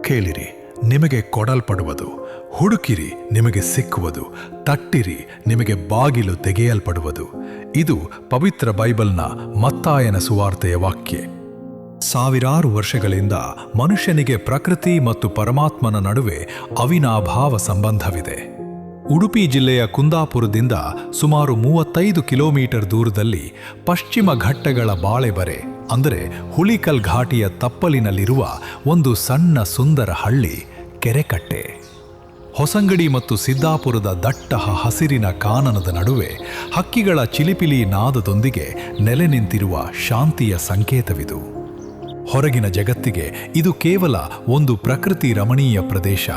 ಕೇಳಿರಿ, ನಿಮಗೆ ಕೊಡಲ್ಪಡುವುದು. ಹುಡುಕಿರಿ, ನಿಮಗೆ ಸಿಕ್ಕುವುದು. ತಟ್ಟಿರಿ, ನಿಮಗೆ ಬಾಗಿಲು ತೆಗೆಯಲ್ಪಡುವುದು. ಇದು ಪವಿತ್ರ ಬೈಬಲ್ನ ಮತ್ತಾಯನ ಸುವಾರ್ತೆಯ ವಾಕ್ಯ. ಸಾವಿರಾರು ವರ್ಷಗಳಿಂದ ಮನುಷ್ಯನಿಗೆ ಪ್ರಕೃತಿ ಮತ್ತು ಪರಮಾತ್ಮನ ನಡುವೆ ಅವಿನಾಭಾವ ಸಂಬಂಧವಿದೆ. ಉಡುಪಿ ಜಿಲ್ಲೆಯ ಕುಂದಾಪುರದಿಂದ ಸುಮಾರು 35 ಕಿಲೋಮೀಟರ್ ದೂರದಲ್ಲಿ ಪಶ್ಚಿಮ ಘಟ್ಟಗಳ ಬಾಳೆಬರೆ, ಅಂದರೆ ಹುಲಿಕಲ್ ಘಾಟಿಯ ತಪ್ಪಲಿನಲ್ಲಿರುವ ಒಂದು ಸಣ್ಣ ಸುಂದರ ಹಳ್ಳಿ ಕೆರೆಕಟ್ಟೆ. ಹೊಸಂಗಡಿ ಮತ್ತು ಸಿದ್ದಾಪುರದ ದಟ್ಟ ಹಸಿರಿನ ಕಾನನದ ನಡುವೆ ಹಕ್ಕಿಗಳ ಚಿಲಿಪಿಲಿ ನಾದದೊಂದಿಗೆ ನೆಲೆ ನಿಂತಿರುವ ಶಾಂತಿಯ ಸಂಕೇತವಿದು. ಹೊರಗಿನ ಜಗತ್ತಿಗೆ ಇದು ಕೇವಲ ಒಂದು ಪ್ರಕೃತಿ ರಮಣೀಯ ಪ್ರದೇಶ.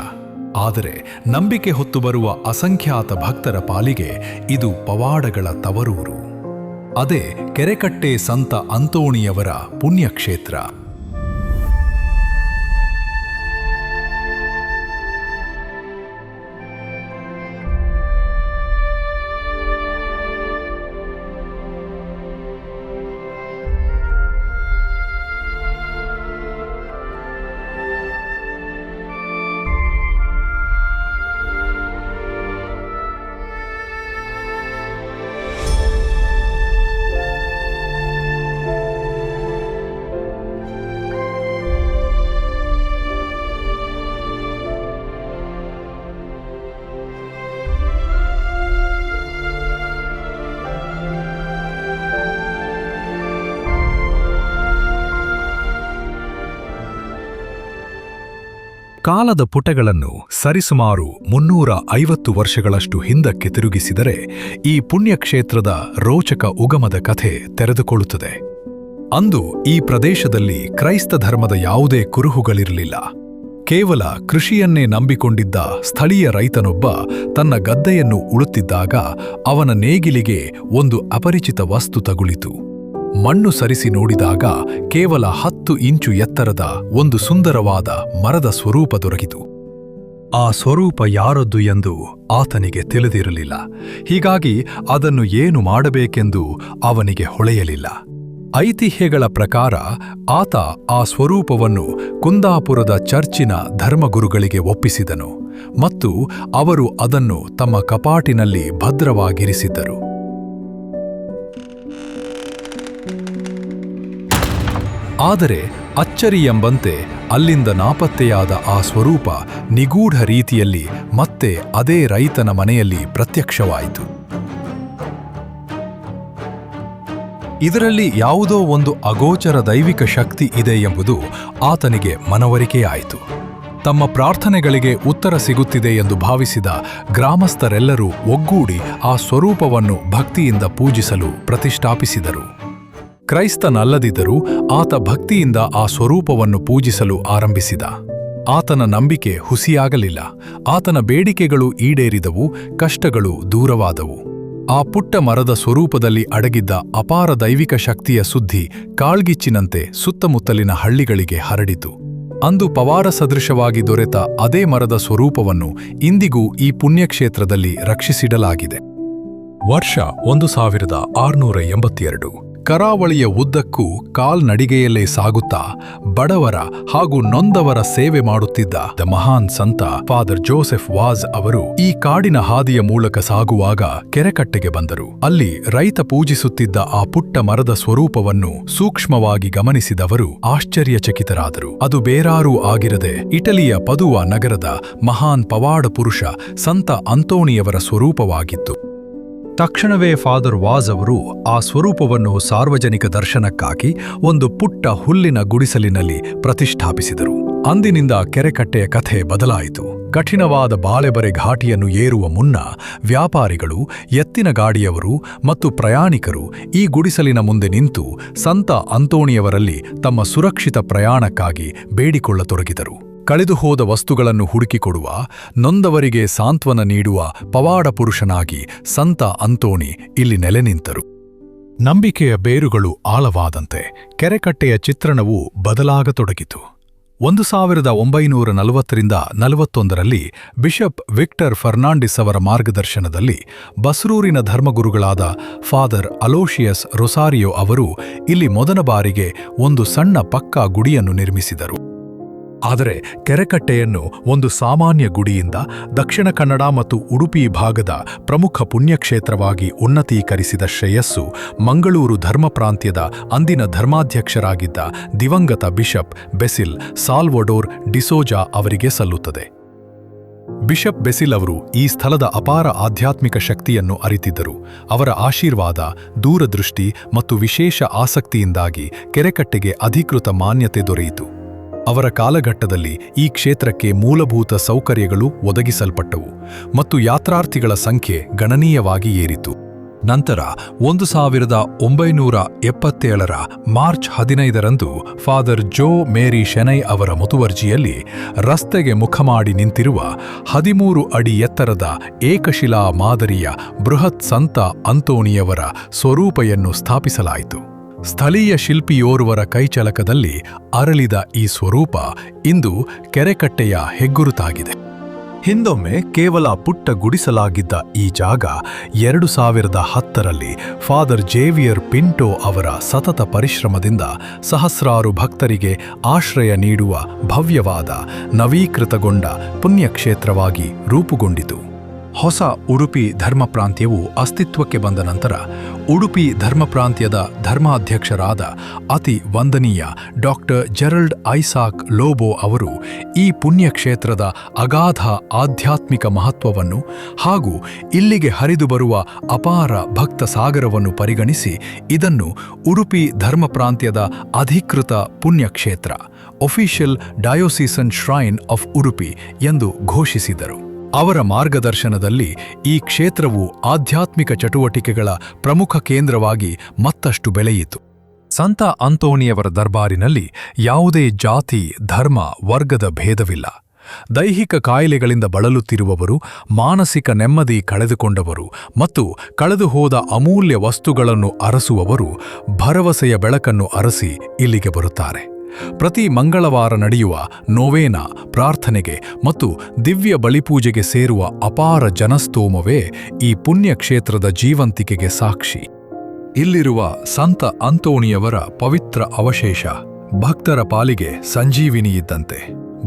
ಆದರೆ ನಂಬಿಕೆ ಹೊತ್ತು ಬರುವ ಅಸಂಖ್ಯಾತ ಭಕ್ತರ ಪಾಲಿಗೆ ಇದು ಪವಾಡಗಳ ತವರೂರು. ಅದೇ ಕೆರೆಕಟ್ಟೆ ಸಂತ ಅಂತೋಣಿಯವರ ಪುಣ್ಯಕ್ಷೇತ್ರ. ಕಾಲದ ಪುಟಗಳನ್ನು ಸರಿಸುಮಾರು 350 ವರ್ಷಗಳಷ್ಟು ಹಿಂದಕ್ಕೆ ತಿರುಗಿಸಿದರೆ ಈ ಪುಣ್ಯಕ್ಷೇತ್ರದ ರೋಚಕ ಉಗಮದ ಕಥೆ ತೆರೆದುಕೊಳ್ಳುತ್ತದೆ. ಅಂದು ಈ ಪ್ರದೇಶದಲ್ಲಿ ಕ್ರೈಸ್ತ ಧರ್ಮದ ಯಾವುದೇ ಕುರುಹುಗಳಿರಲಿಲ್ಲ. ಕೇವಲ ಕೃಷಿಯನ್ನೇ ನಂಬಿಕೊಂಡಿದ್ದ ಸ್ಥಳೀಯ ರೈತನೊಬ್ಬ ತನ್ನ ಗದ್ದೆಯನ್ನು ಉಳುತ್ತಿದ್ದಾಗ ಅವನ ನೇಗಿಲಿಗೆ ಒಂದು ಅಪರಿಚಿತ ವಸ್ತು ತಗುಲಿತು. ಮಣ್ಣು ಸರಿಸಿ ನೋಡಿದಾಗ ಕೇವಲ 10 ಇಂಚು ಎತ್ತರದ ಒಂದು ಸುಂದರವಾದ ಮರದ ಸ್ವರೂಪ ದೊರಕಿತು. ಆ ಸ್ವರೂಪ ಯಾರದ್ದು ಎಂದು ಆತನಿಗೆ ತಿಳಿದಿರಲಿಲ್ಲ. ಹೀಗಾಗಿ ಅದನ್ನು ಏನು ಮಾಡಬೇಕೆಂದು ಅವನಿಗೆ ಹೊಳೆಯಲಿಲ್ಲ. ಐತಿಹ್ಯಗಳ ಪ್ರಕಾರ ಆತ ಆ ಸ್ವರೂಪವನ್ನು ಕುಂದಾಪುರದ ಚರ್ಚಿನ ಧರ್ಮಗುರುಗಳಿಗೆ ಒಪ್ಪಿಸಿದನು ಮತ್ತು ಅವರು ಅದನ್ನು ತಮ್ಮ ಕಪಾಟಿನಲ್ಲಿ ಭದ್ರವಾಗಿರಿಸಿದ್ದರು. ಆದರೆ ಅಚ್ಚರಿಯೆಂಬಂತೆ ಅಲ್ಲಿಂದ ನಾಪತ್ತೆಯಾದ ಆ ಸ್ವರೂಪ ನಿಗೂಢ ರೀತಿಯಲ್ಲಿ ಮತ್ತೆ ಅದೇ ರೈತನ ಮನೆಯಲ್ಲಿ ಪ್ರತ್ಯಕ್ಷವಾಯಿತು. ಇದರಲ್ಲಿ ಯಾವುದೋ ಒಂದು ಅಗೋಚರ ದೈವಿಕ ಶಕ್ತಿ ಇದೆ ಎಂಬುದು ಆತನಿಗೆ ಮನವರಿಕೆಯಾಯಿತು. ತಮ್ಮ ಪ್ರಾರ್ಥನೆಗಳಿಗೆ ಉತ್ತರ ಸಿಗುತ್ತಿದೆ ಎಂದು ಭಾವಿಸಿದ ಗ್ರಾಮಸ್ಥರೆಲ್ಲರೂ ಒಗ್ಗೂಡಿ ಆ ಸ್ವರೂಪವನ್ನು ಭಕ್ತಿಯಿಂದ ಪೂಜಿಸಲು ಪ್ರತಿಷ್ಠಾಪಿಸಿದರು. ಕ್ರೈಸ್ತನಲ್ಲದಿದ್ದರೂ ಆತ ಭಕ್ತಿಯಿಂದ ಆ ಸ್ವರೂಪವನ್ನು ಪೂಜಿಸಲು ಆರಂಭಿಸಿದ. ಆತನ ನಂಬಿಕೆ ಹುಸಿಯಾಗಲಿಲ್ಲ. ಆತನ ಬೇಡಿಕೆಗಳು ಈಡೇರಿದವು, ಕಷ್ಟಗಳು ದೂರವಾದವು. ಆ ಪುಟ್ಟ ಮರದ ಸ್ವರೂಪದಲ್ಲಿ ಅಡಗಿದ್ದ ಅಪಾರ ದೈವಿಕ ಶಕ್ತಿಯ ಸುದ್ದಿ ಕಾಳ್ಗಿಚ್ಚಿನಂತೆ ಸುತ್ತಮುತ್ತಲಿನ ಹಳ್ಳಿಗಳಿಗೆ ಹರಡಿತು. ಅಂದು ಪವಾಡ ಸದೃಶವಾಗಿ ದೊರೆತ ಅದೇ ಮರದ ಸ್ವರೂಪವನ್ನು ಇಂದಿಗೂ ಈ ಪುಣ್ಯಕ್ಷೇತ್ರದಲ್ಲಿ ರಕ್ಷಿಸಿಡಲಾಗಿದೆ. ವರ್ಷ 1682. ಕರಾವಳಿಯ ಉದ್ದಕ್ಕೂ ಕಾಲ್ನಡಿಗೆಯಲ್ಲೇ ಸಾಗುತ್ತಾ ಬಡವರ ಹಾಗೂ ನೊಂದವರ ಸೇವೆ ಮಾಡುತ್ತಿದ್ದ ಮಹಾನ್ ಸಂತ ಫಾದರ್ ಜೋಸೆಫ್ ವಾಜ್ ಅವರು ಈ ಕಾಡಿನ ಹಾದಿಯ ಮೂಲಕ ಸಾಗುವಾಗ ಕೆರೆಕಟ್ಟೆಗೆ ಬಂದರು. ಅಲ್ಲಿ ರೈತ ಪೂಜಿಸುತ್ತಿದ್ದ ಆ ಪುಟ್ಟ ಮರದ ಸ್ವರೂಪವನ್ನು ಸೂಕ್ಷ್ಮವಾಗಿ ಗಮನಿಸಿದವರು ಆಶ್ಚರ್ಯಚಕಿತರಾದರು. ಅದು ಬೇರಾರೂ ಆಗಿರದೆ ಇಟಲಿಯ ಪದುವಾ ನಗರದ ಮಹಾನ್ ಪವಾಡ ಪುರುಷ ಸಂತ ಅಂತೋಣಿಯವರ ಸ್ವರೂಪವಾಗಿತ್ತು. ತಕ್ಷಣವೇ ಫಾದರ್ ವಾಜ್ ಅವರು ಆ ಸ್ವರೂಪವನ್ನು ಸಾರ್ವಜನಿಕ ದರ್ಶನಕ್ಕಾಗಿ ಒಂದು ಪುಟ್ಟ ಹುಲ್ಲಿನ ಗುಡಿಸಲಿನಲ್ಲಿ ಪ್ರತಿಷ್ಠಾಪಿಸಿದರು. ಅಂದಿನಿಂದ ಕೆರೆಕಟ್ಟೆಯ ಕಥೆ ಬದಲಾಯಿತು. ಕಠಿಣವಾದ ಬಾಳೆಬರೆ ಘಾಟಿಯನ್ನು ಏರುವ ಮುನ್ನ ವ್ಯಾಪಾರಿಗಳು, ಎತ್ತಿನ ಗಾಡಿಯವರು ಮತ್ತು ಪ್ರಯಾಣಿಕರು ಈ ಗುಡಿಸಲಿನ ಮುಂದೆ ನಿಂತು ಸಂತ ಅಂತೋಣಿಯವರಲ್ಲಿ ತಮ್ಮ ಸುರಕ್ಷಿತ ಪ್ರಯಾಣಕ್ಕಾಗಿ ಬೇಡಿಕೊಳ್ಳತೊಡಗಿದರು. ಕಳೆದುಹೋದ ವಸ್ತುಗಳನ್ನು ಹುಡುಕಿಕೊಡುವ, ನೊಂದವರಿಗೆ ಸಾಂತ್ವನ ನೀಡುವ ಪವಾಡ ಪುರುಷನಾಗಿ ಸಂತ ಅಂತೋಣಿ ಇಲ್ಲಿ ನೆಲೆ ನಿಂತರು. ನಂಬಿಕೆಯ ಬೇರುಗಳು ಆಳವಾದಂತೆ ಕೆರೆಕಟ್ಟೆಯ ಚಿತ್ರಣವು ಬದಲಾಗತೊಡಗಿತು. 1940ರಿಂದ 41ರಲ್ಲಿ ಬಿಷಪ್ ವಿಕ್ಟರ್ ಫರ್ನಾಂಡಿಸ್ ಅವರ ಮಾರ್ಗದರ್ಶನದಲ್ಲಿ ಬಸ್ರೂರಿನ ಧರ್ಮಗುರುಗಳಾದ ಫಾದರ್ ಅಲೋಶಿಯಸ್ ರೊಸಾರಿಯೋ ಅವರು ಇಲ್ಲಿ ಮೊದಲ ಬಾರಿಗೆ ಒಂದು ಸಣ್ಣ ಪಕ್ಕಾ ಗುಡಿಯನ್ನು ನಿರ್ಮಿಸಿದರು. ಆದರೆ ಕೆರೆಕಟ್ಟೆಯನ್ನು ಒಂದು ಸಾಮಾನ್ಯ ಗುಡಿಯಿಂದ ದಕ್ಷಿಣ ಕನ್ನಡ ಮತ್ತು ಉಡುಪಿ ಭಾಗದ ಪ್ರಮುಖ ಪುಣ್ಯಕ್ಷೇತ್ರವಾಗಿ ಉನ್ನತೀಕರಿಸಿದ ಶ್ರೇಯಸ್ಸು ಮಂಗಳೂರು ಧರ್ಮಪ್ರಾಂತ್ಯದ ಅಂದಿನ ಧರ್ಮಾಧ್ಯಕ್ಷರಾಗಿದ್ದ ದಿವಂಗತ ಬಿಷಪ್ ಬೆಸಿಲ್ ಸಾಲ್ವಡೋರ್ ಡಿಸೋಜಾ ಅವರಿಗೆ ಸಲ್ಲುತ್ತದೆ. ಬಿಷಪ್ ಬೆಸಿಲ್ ಅವರು ಈ ಸ್ಥಳದ ಅಪಾರ ಆಧ್ಯಾತ್ಮಿಕ ಶಕ್ತಿಯನ್ನು ಅರಿತಿದ್ದರು. ಅವರ ಆಶೀರ್ವಾದ, ದೂರದೃಷ್ಟಿ ಮತ್ತು ವಿಶೇಷ ಆಸಕ್ತಿಯಿಂದಾಗಿ ಕೆರೆಕಟ್ಟೆಗೆ ಅಧಿಕೃತ ಮಾನ್ಯತೆ ದೊರೆಯಿತು. ಅವರ ಕಾಲಘಟ್ಟದಲ್ಲಿ ಈ ಕ್ಷೇತ್ರಕ್ಕೆ ಮೂಲಭೂತ ಸೌಕರ್ಯಗಳು ಒದಗಿಸಲ್ಪಟ್ಟವು ಮತ್ತು ಯಾತ್ರಾರ್ಥಿಗಳ ಸಂಖ್ಯೆ ಗಣನೀಯವಾಗಿ ಏರಿತು. ನಂತರ 1977ರ ಮಾರ್ಚ್ 15ರಂದು ಫಾದರ್ ಜೋ ಮೇರಿ ಶೆನೈ ಅವರ ಮುತುವರ್ಜಿಯಲ್ಲಿ ರಸ್ತೆಗೆ ಮುಖ ಮಾಡಿ ನಿಂತಿರುವ 13 ಅಡಿ ಎತ್ತರದ ಏಕಶಿಲಾ ಮಾದರಿಯ ಬೃಹತ್ ಸಂತ ಅಂತೋಣಿಯವರ ಸ್ವರೂಪೆಯನ್ನು ಸ್ಥಾಪಿಸಲಾಯಿತು. ಸ್ಥಳೀಯ ಶಿಲ್ಪಿಯೋರ್ವರ ಕೈಚಳಕದಲ್ಲಿ ಅರಳಿದ ಈ ಸ್ವರೂಪ ಇಂದು ಕೆರೆಕಟ್ಟೆಯ ಹೆಗ್ಗುರುತಾಗಿದೆ. ಹಿಂದೊಮ್ಮೆ ಕೇವಲ ಪುಟ್ಟ ಗುಡಿಸಲಾಗಿದ್ದ ಈ ಜಾಗ 2010ರಲ್ಲಿ ಫಾದರ್ ಜೇವಿಯರ್ ಪಿಂಟೋ ಅವರ ಸತತ ಪರಿಶ್ರಮದಿಂದ ಸಹಸ್ರಾರು ಭಕ್ತರಿಗೆ ಆಶ್ರಯ ನೀಡುವ ಭವ್ಯವಾದ, ನವೀಕೃತಗೊಂಡ ಪುಣ್ಯಕ್ಷೇತ್ರವಾಗಿ ರೂಪುಗೊಂಡಿತು. ಹೊಸ ಉಡುಪಿ ಧರ್ಮಪ್ರಾಂತ್ಯವು ಅಸ್ತಿತ್ವಕ್ಕೆ ಬಂದ ನಂತರ ಉಡುಪಿ ಧರ್ಮಪ್ರಾಂತ್ಯದ ಧರ್ಮಾಧ್ಯಕ್ಷರಾದ ಅತಿ ವಂದನೀಯ ಡಾಕ್ಟರ್ ಜೆರಲ್ಡ್ ಐಸಾಕ್ ಲೋಬೋ ಅವರು ಈ ಪುಣ್ಯಕ್ಷೇತ್ರದ ಅಗಾಧ ಆಧ್ಯಾತ್ಮಿಕ ಮಹತ್ವವನ್ನು ಹಾಗೂ ಇಲ್ಲಿಗೆ ಹರಿದು ಬರುವ ಅಪಾರ ಭಕ್ತ ಸಾಗರವನ್ನು ಪರಿಗಣಿಸಿ ಇದನ್ನು ಉಡುಪಿ ಧರ್ಮಪ್ರಾಂತ್ಯದ ಅಧಿಕೃತ ಪುಣ್ಯಕ್ಷೇತ್ರ, Official Diocesan Shrine of Udupi ಎಂದು ಘೋಷಿಸಿದರು. ಅವರ ಮಾರ್ಗದರ್ಶನದಲ್ಲಿ ಈ ಕ್ಷೇತ್ರವು ಆಧ್ಯಾತ್ಮಿಕ ಚಟುವಟಿಕೆಗಳ ಪ್ರಮುಖ ಕೇಂದ್ರವಾಗಿ ಮತ್ತಷ್ಟು ಬೆಳೆಯಿತು. ಸಂತ ಅಂತೋಣಿಯವರ ದರ್ಬಾರಿನಲ್ಲಿ ಯಾವುದೇ ಜಾತಿ, ಧರ್ಮ, ವರ್ಗದ ಭೇದವಿಲ್ಲ. ದೈಹಿಕ ಕಾಯಿಲೆಗಳಿಂದ ಬಳಲುತ್ತಿರುವವರು, ಮಾನಸಿಕ ನೆಮ್ಮದಿ ಕಳೆದುಕೊಂಡವರು ಮತ್ತು ಕಳೆದುಹೋದ ಅಮೂಲ್ಯ ವಸ್ತುಗಳನ್ನು ಅರಸುವವರು ಭರವಸೆಯ ಬೆಳಕನ್ನು ಅರಸಿ ಇಲ್ಲಿಗೆ ಬರುತ್ತಾರೆ. ಪ್ರತಿ ಮಂಗಳವಾರ ನಡೆಯುವ ನೋವೇನ ಪ್ರಾರ್ಥನೆಗೆ ಮತ್ತು ದಿವ್ಯ ಬಲಿಪೂಜೆಗೆ ಸೇರುವ ಅಪಾರ ಜನಸ್ತೋಮವೇ ಈ ಪುಣ್ಯಕ್ಷೇತ್ರದ ಜೀವಂತಿಕೆಗೆ ಸಾಕ್ಷಿ. ಇಲ್ಲಿರುವ ಸಂತ ಅಂತೋಣಿಯವರ ಪವಿತ್ರ ಅವಶೇಷ ಭಕ್ತರ ಪಾಲಿಗೆ ಸಂಜೀವಿನಿಯಿದ್ದಂತೆ.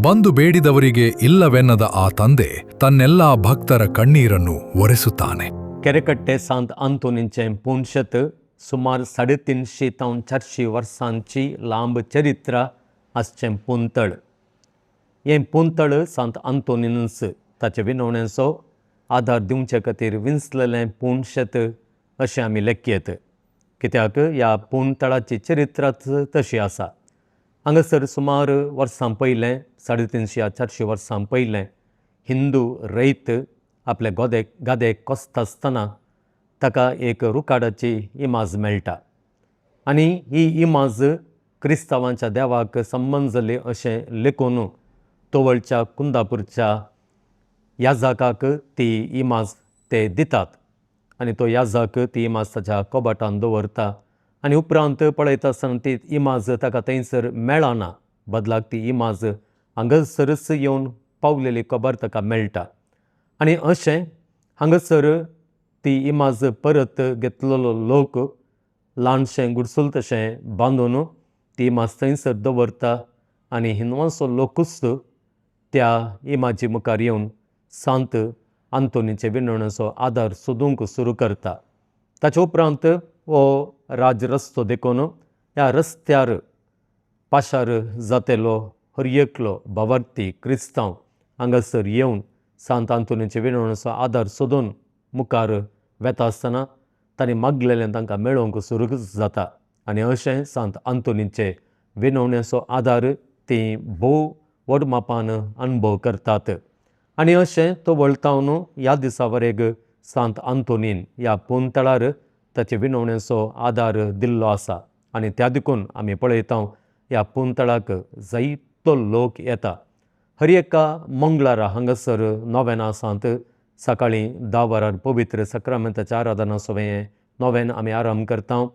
ಬಂದು ಬೇಡಿದವರಿಗೆ ಇಲ್ಲವೆನ್ನದ ಆ ತಂದೆ ತನ್ನೆಲ್ಲಾ ಭಕ್ತರ ಕಣ್ಣೀರನ್ನು ಒರೆಸುತ್ತಾನೆ. ಕೆರೆಕಟ್ಟೆ सांत आंतोनीचें पुणशेत सुमार 350 तावन 400 वर्सांची लांब चरित्र आसचें पुंतळ. हें पुंतळ सांत आंतोनीनूच ताचे विनवणेचो आदार दिवचे खातीर विंचलेलें पुणशेत अशें आमी लेखयत, कित्याक ह्या पुणतळाची चरित्राच तशी आसा. हांगासर सुमार वर्सां पयलें, 350 या 400 वर्सां पयलें, हिंदू रयत आपले गोदे गादे कोसता आसतना ताका एक रुकाडाची इमाज मेळटा आनी ही इमाज क्रिस्तांवांच्या देवाक संबंद जाल्ली अशें लेखून तवळच्या कुंदापूरच्या याजकाक ती इमाज ते दितात आनी तो याजक ती इमाज ताच्या कबाटान दवरता आनी उपरांत पळयता आसतना ती इमाज ताका थंयसर मेळना. बदलाक ती इमाज हांगासरच येवन पावलेली खबर ताका मेळटा आनी अशें हांगासर ती इमाज परत घेतलेलो लोक ल्हानशें गुडसूल तशें बांदून ती इमाज थंयसर दवरता आनी हिंदवांचो लोकूच त्या इमाजी मुखार येवन सांत आंतोनीचे विनवणेचो आदार सोदूंक सुरू करता. ताचे उपरांत हो राज रस्तो देखून ह्या रस्त्यार पाशार जातेलो हर एकलो भावार्थी क्रिस्तांव हांगासर येवन सांत आंतोनीचे विनवणेचो आदार सोदून मुखार वेता आसतना तांणी मागलेलें तांकां मेळोवंक सुरू जाता आनी अशें सांत आंतोनीचे विनवणेचो आदार ती भोव व्हड मापान अनुभव करतात. आनी अशें तो वळतावन ह्या दिसा वरेग सांत आंतोनीन ह्या पुंतळार ताचे विनवणेचो आदार दिल्लो आसा आनी त्या देखून आमी पळयता ह्या पुंतळाक जायतो लोक येता. हर एका मंगळारा हांगासर नोवेनां आसात. सकाळीं 10 वरार पवित्र सक्रामेंताच्या आराधना सवें नोवेन आमी आराम करता.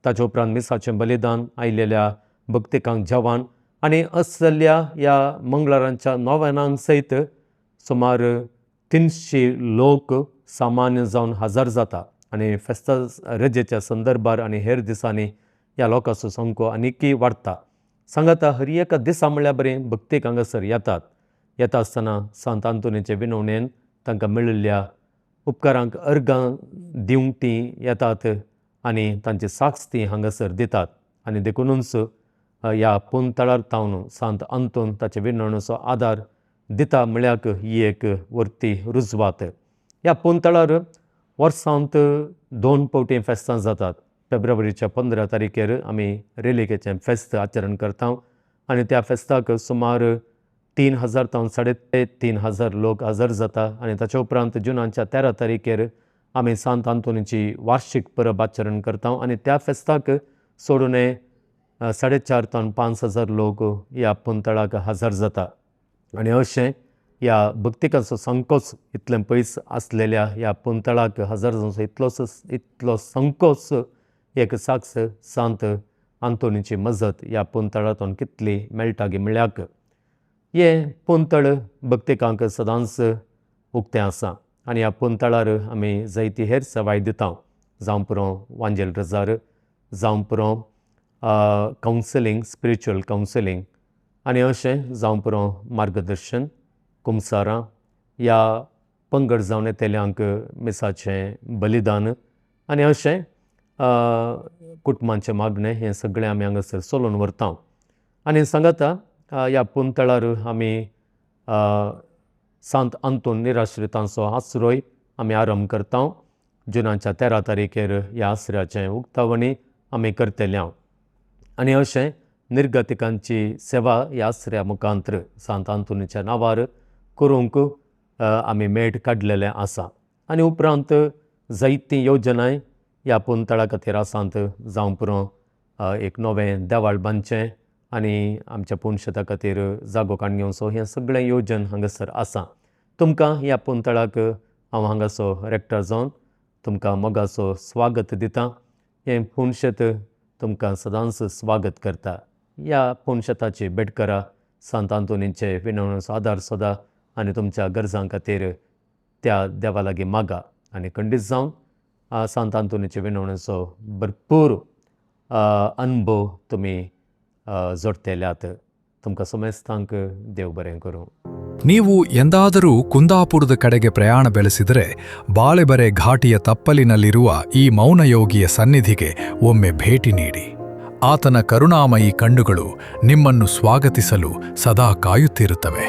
ताचे उपरांत मिसाचें बलिदान, आयलेल्या भक्तिकांक जेवण आनी असल्या ह्या मंगळारांच्या नोवेनांक सयत सुमार 300 लोक सामान्य जावन हजर जाता आनी फेस्ता रजेच्या संदर्भार आनी हेर दिसांनी ह्या लोकांचो संख्यो आनीकय वाडटा. सांगाता हर एका दिसा म्हणल्यार बरें भक्तीक हांगासर येतात. येता आसतना सांत आंतोनीचे विनवणेन तांकां मेळिल्ल्या उपकारांक अर्गां दिवंक तीं येतात आनी तांची साक्ष तीं हांगासर दितात. आनी देखुनूच ह्या पुंतळार तावन सांत आंतोन ताचे विनवणेचो आदार दिता म्हळ्याक ही एक व्हरती रुजवात. ह्या पुंतळार वर्सांत 2 फावटी फेस्तां जातात. फेब्रुवारीच्या 15 तारखेर आमी रेलिकेचें फेस्त आचरण करता आनी त्या फेस्ताक सुमार 3000 तावन 3500 लोक हजर जाता. आनी ताच्या उपरांत जुनाच्या 13 तारखेर आमी सांत आंतोनीची वार्षीक परब आचरण करता आनी त्या फेस्ताक सोडून 4,500 तावन 5,000 लोक ह्या पुंतळाक हजर जाता. आनी अशें ह्या भक्तिकांचो संकोच इतलें पयस आसलेल्या ह्या पुंतळाक हजर जावचो इतलो संकोच एक साक्ष सांत आंतोनीची मजत ह्या पुंतळांतून कितली मेळटा गी म्हळ्याक हें पुंतळ भक्तिकांक सदांच उक्तें आसा. आनी ह्या पुंतळार आमी जायती हेर सेवाय दिता, जावं पुरो वांजेल रजार, जावं पुरो कावन्सिलींग, स्पिरिच्युअल कावन्सिलींग, आनी अशें जावं पुरो मार्गदर्शन, कुमसारां, ह्या पंगड जावन येतल्यांक मिसाचें बलिदान, आनी अशें कुटुंबांचें मागणें, हें सगळें आमी हांगासर चलोवन व्हरता. आनी सांगाता ह्या पुंतळार आमी सांत आंतोन निराश्रितांचो आश्रय आमी आरंभ करता. जुनाच्या 13 तारखेर ह्या आश्रयाचें उक्तावणी आमी करतले. आनी अशें निर्गतिकांची सेवा ह्या आश्रया मुखांत्र सांत आंतोनीच्या नांवार करूंक आमी मेट काडलेलें आसा. आनी उपरांत जायतीं योजनाय ह्या पुंतळा खातीर आसात, जावं पुरो एक नवें देवाळ बांदचें आनी आमच्या पुनशेता खातीर जागो काडून घेवचो, हें सगळें योजन हांगासर आसा. तुमकां ह्या पुंतळाक हांव हांगासो रेक्टर जावन तुमकां मोगाचो स्वागत दिता. हें पुनशेत तुमकां सदांच स्वागत करता. ह्या पुनशेताची भेट करा, सांत आंतोनीचे विनवणेचो आदार सोदा आनी तुमच्या गरजां खातीर त्या देवा लागीं मागा. आनी खंडीत जावन सांत आंतोनीचे विनवणेचो भरपूर अनुभव तुमी जोडटेल्यात. तुमकां समेस्तांक देव बरें करूं. ನೀವು ಎಂದಾದರೂ ಕುಂದಾಪುರದ ಕಡೆಗೆ ಪ್ರಯಾಣ ಬೆಳೆಸಿದರೆ ಬಾಳೆಬರೆ ಘಾಟಿಯ ತಪ್ಪಲಿನಲ್ಲಿರುವ ಈ ಮೌನಯೋಗಿಯ ಸನ್ನಿಧಿಗೆ ಒಮ್ಮೆ ಭೇಟಿ ನೀಡಿ. ಆತನ ಕರುಣಾಮಯಿ ಕಣ್ಣುಗಳು ನಿಮ್ಮನ್ನು ಸ್ವಾಗತಿಸಲು ಸದಾ ಕಾಯುತ್ತಿರುತ್ತವೆ.